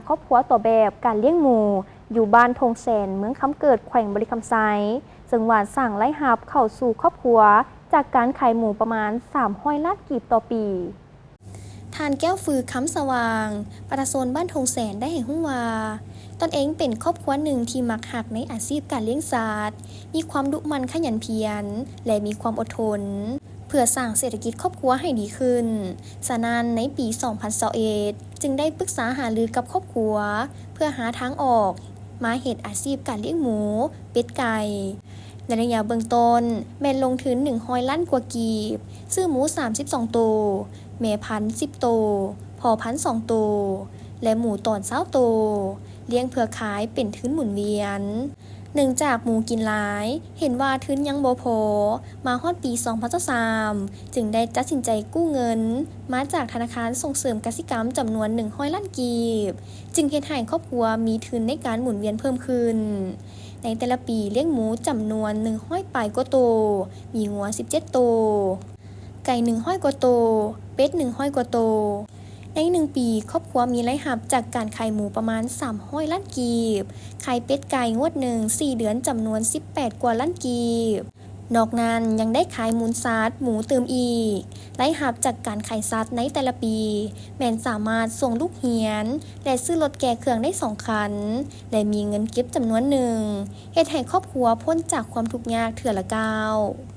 ຄອບຄົວຕໍ່ແບບການລ້ຽງໝູ ຢູ່ບ້ານທົ່ງແສນ ເມືອງຄຳເກີດ ແຂວງບໍລິຄຳໄຊ ເຊິ່ງວ່າສ້າງລາຍຮັບເຂົ້າສູ່ຄອບຄົວຈາກການຂາຍໝູປະມານສາມຮ້ອຍລ້ານກີບຕໍ່ປີ. ທ່ານ ແກ້ວຟື ຄຳສະຫວ່າງ ປະຊາຊົນບ້ານທົ່ງແສນ ໄດ້ໃຫ້ຮູ້ວ່າ ຕົນເອງເປັນຄອບຄົວໜຶ່ງທີ່ມັກຮັກໃນອາຊີບການລ້ຽງສັດ, ມີຄວາມດຸໝັ່ນຂະຫຍັນພຽນ ແລະ ມີຄວາມອົດທົນ ເພື່ອສ້າງເສດຖະກິດຄອບຄົວໃຫ້ດີຂຶ້ນ. ສະນັ້ນ ໃນປີສອງພັນຊາວເອັດ ຈຶ່ງໄດ້ປຶກສາຫາລືກັບຄອບຄົວ ເພື່ອຫາທາງອອກມາເຮັດອາຊີບການລ້ຽງໝູ, ເປັດ, ໄກ່. ໃນໄລຍະເບື້ອງຕົ້ນ ແມ່ນລົງທຶນໜຶ່ງຮ້ອຍລ້ານກວ່າກີບ, ຊື້ໝູສາມສິບສອງໂຕ, ແມ່ພັນສິບໂຕ, ພໍ່ພັນສອງໂຕ ແລະ ໝູຕອນຊາວໂຕ, ລ້ຽງເພື່ອຂາຍເປັນທຶນໝູນວຽນ. ເນື່ອງຈາກໝູກິນຫຼາຍ, ເຫັນວ່າທຶນຍັງບໍ່ພໍ, ມາຮອດປີສອງພັນຊາວສາມ ຈຶ່ງໄດ້ຕັດສິນໃຈກູ້ເງິນມາຈາກທະນາຄານສົ່ງເສີມກະສິກຳຈຳນວນໜຶ່ງຮ້ອຍລ້ານກີບ, ຈຶ່ງເຮັດໃຫ້ຄອບຄົວມີທຶນໃນການໝູນວຽນເພີ່ມຂຶ້ນ. ໃນແຕ່ລະປີລ້ຽງໝູຈຳນວນໜຶ່ງຮ້ອຍປາຍກວ່າໂຕ, ມີງົວສິບເຈັດໂຕ, ໄກ່ໜຶ່ງຮ້ອຍກວ່າໂຕ, ເປັດໜຶ່ງຮ້ອຍກວ່າໂຕ. ໃນໜຶ່ງປີ, ຄອບຄົວມີລາຍຮັບຈາກການຂາຍໝູປະມານສາມຮ້ອຍລ້ານກີບ, ຂາຍເປັດໄກ່ງວດໜຶ່ງສີ່ເດືອນຈຳນວນສິບແປດກວ່າລ້ານກີບ. ນອກນັ້ນຍັງໄດ້ຂາຍມູນສັດ, ໝູຕື່ມອີກ. ລາຍຮັບຈາກການຂາຍສັດໃນແຕ່ລະປີ ແມ່ນສາມາດສົ່ງລູກຮຽນ ແລະ ຊື້ລົດແກ່ເຄື່ອງໄດ້ສອງຄັນ ແລະ ມີເງິນເກັບຈຳນວນໜຶ່ງ, ເຮັດໃຫ້ຄອບຄົວພົ້ນຈາກຄວາມທຸກຍາກເທື່ອລະກ້າວ.